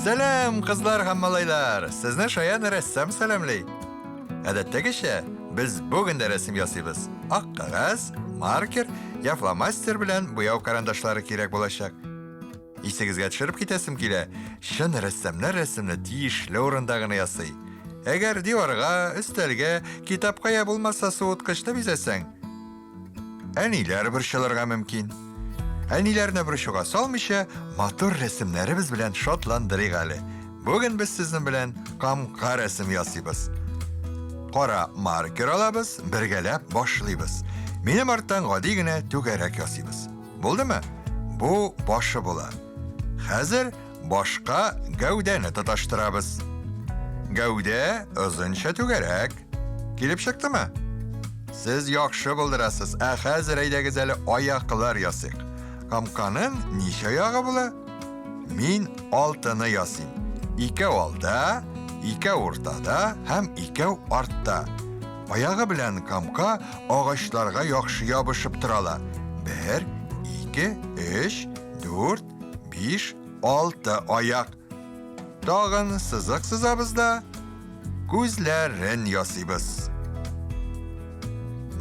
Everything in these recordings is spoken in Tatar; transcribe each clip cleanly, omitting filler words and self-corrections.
Сәлам, кызлар һәм малайлар! Сезне шаян рәссам сәламли. Гадәттәгечә, без бүген дә рәсем ясыйбыз. Ак кәгазь, маркер я фломастер белән буяу карандашлары кирәк булачак. Исегезгә төшереп китәсем килә, чын рәссамнар рәсемне тиешле урында гына ясый. Әгәр диварга, өстәлгә, китапка я булмаса суыткычны бизәсәң, әниләр борчылырга мөмкин. Әниләрне борчуга салмыйча, матур рәсемнәребез белән шатландырыйк әле. Бүген без сезнең белән камка рәсем ясыйбыз. Кара маркер алабыз, бергәләп башлыйбыз. Минем арттан гади генә түгәрәк ясыйбыз. Булдымы? Бу башы була. Хәзер башка гәүдәне тоташтырабыз. Гәүдә озынча түгәрәк. Килеп чыктымы? Сез яхшы булдырасыз. Ә хәзер әйдәгез әле аяклар ясыйк. Камканың ничә аягы була? Мин алтыны ясыйм. Икәү алда, икәү уртада һәм икәү артта. Аягы белән камка агачларга яхшы ябышып торала. Бер, ике, өч, дүрт, биш, алты аяк. Тагын сызык сызабыз да, күзләрен ясыйбыз.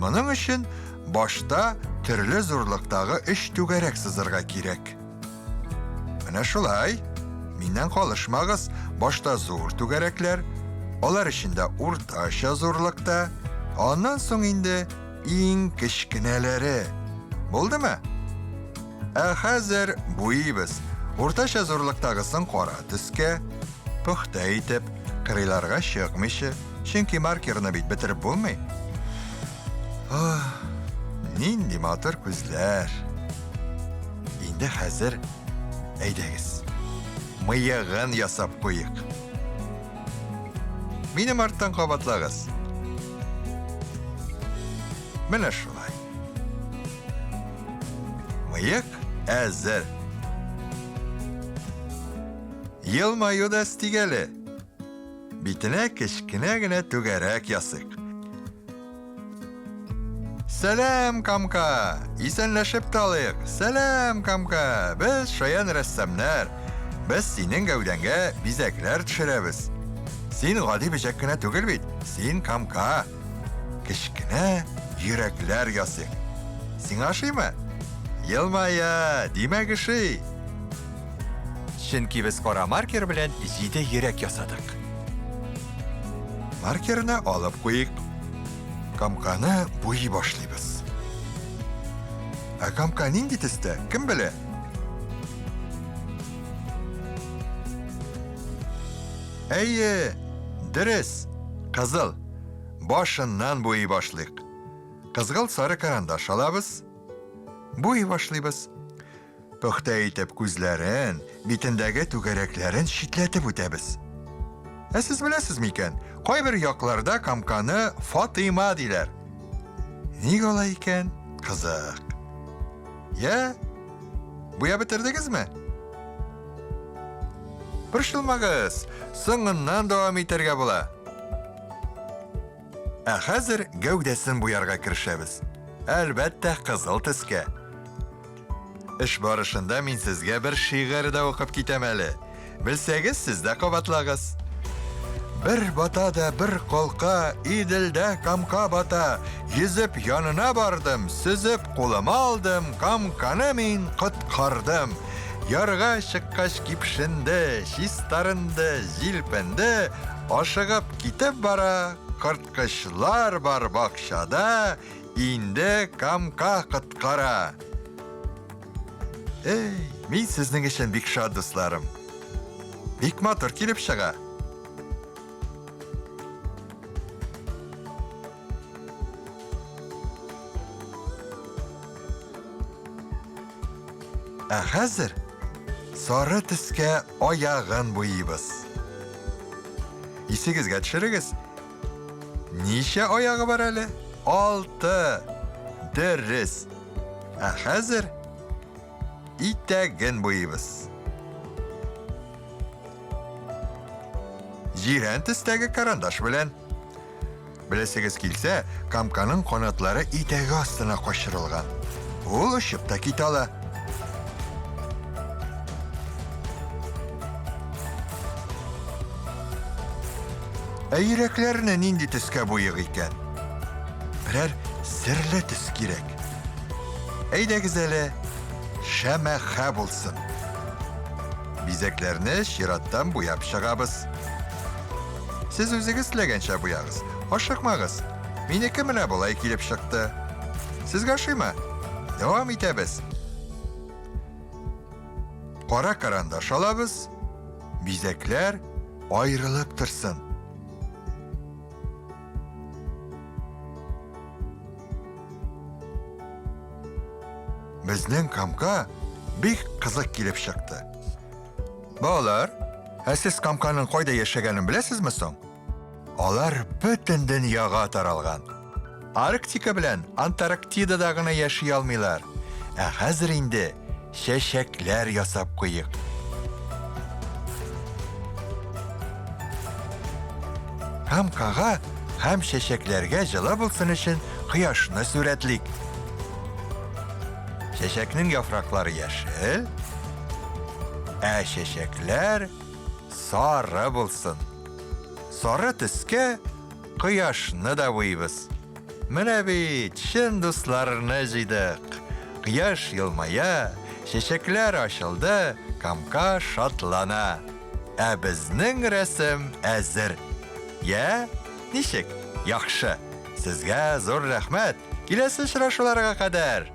Моның өчен башта төрле зурлыктагы өч түгәрәк сызырга кирәк. Менә шулай. Миннән калышмагыз. Башта зур түгәрәкләр, алар эчендә уртача зурлыкта, аннан соң инде иң кечкенәләре. Булдымы? Ә хәзер буйыбыз. Уртача зурлыктагысын кара төскә, пөхтә итеп, кырыйларга чыкмыйча, чөнки маркерны бит бетереп булмый. Ах, нинди матур күзләр. Инде хәзер әйдәгез. Мыегын ясап куйык. Минем арттан кабатлагыз. Менә шулай. Мыек әзер. Елмаю да стик әле. Битенә кечкенә генә түгәрәк ясыйк. Сәлам, Камка! Исәнләшеп тә алыйк. Сәлам, Камка! Без шаян рәссамнар. Без синең гәүдәңгә бизәкләр төшерәбез. Син гади бөҗәк кенә түгел бит, син Камка. Кечкенә йөрәкләр ясыйк. Сиңа ошыймы? Елмая, димәк ошый. Чөнки без кара маркер белән җиде йөрәк ясадык. Маркерны алып куйык. Камканы буйый башлыйбыз. Ә камка нинди төстә? Кем белә? Әйе, дөрес, кызыл. Башыннан буйый башлыйк. Кызгылт сары карандаш алабыз. Буйый башлыйбыз. Пөхтә итеп күзләрен, битендәге түгәрәкләрен читләтеп үтәбез. Ә сез беләсез микән, кайбер якларда камканы Фатыйма диләр. Ник алай икән? Кызык. Я, буяп бетердегезме? Борчылмагыз, соңыннан дәвам итәргә була. Ә хәзер гәүдәсен буярга керешәбез. Әлбәттә, кызыл төскә. Эш барышында мин сезгә бер шигырь дә укып китәм әле. Белсәгез, сез дә кабатлагыз. Бер бата да бер калка, Иделдә камка бата. Йөзеп янына бардым, сөзеп кулыма алдым, камканы мин коткардым. Ярга чыккач кипшенде, чистарынды, җилпенде, ашыгып китеп бара, корткычлар бар бакчада, Инде камка коткара. Эй, мин сезнең өчен бик шат, дусларым. Бик матур килеп чыга. Ә хәзер сары төскә аягын буйыйбыз. Исегезгә төшерегез, Ничә аягы бар әле? Алты. Дөрес. Ә хәзер итәген буйыйбыз. Җирән төстәге карандаш белән. Беләсегез килсә, камканың канатлары итәге астына качырылган. Ул очып та китә ала. Ә йөрәкләрне нинди төскә буйыйк икән? Берәр серле төс кирәк. Әйдәгез әле, шәмәхә булсын. Бизәкләрне чираттан буяп чыгабыз. Сез үзегез теләгәнчә буягыз. Ашыкмагыз. Минеке менә болай килеп чыкты. Сезгә ошыймы? Дәвам итәбез. Кара карандаш алабыз. Бизәкләр аерылып торсын. Безнең камка бик кызык килеп чыкты. Балалар, ә сез камканың кайда яшәгәнен беләсезме соң? Алар бөтен дөньяга таралган. Арктика белән Антарктидада гына яши алмыйлар. Ә хәзер инде чәчәкләр ясап куйык. Камкага һәм чәчәкләргә җылы булсын өчен кояшны сурәтлик. Чәчәкнең яфраклары яшел, ә чәчәкләр сары булсын. Сары төскә кояшны да буйбыз. Менә бит, чын дусларны җыйдык. Кояш елмая, чәчәкләр ачылды, камка шатлана. Ә безнең рәсем әзер. Йә, ничек? Яхшы. Сезгә зур рәхмәт. Киләсе очрашуларга кадәр.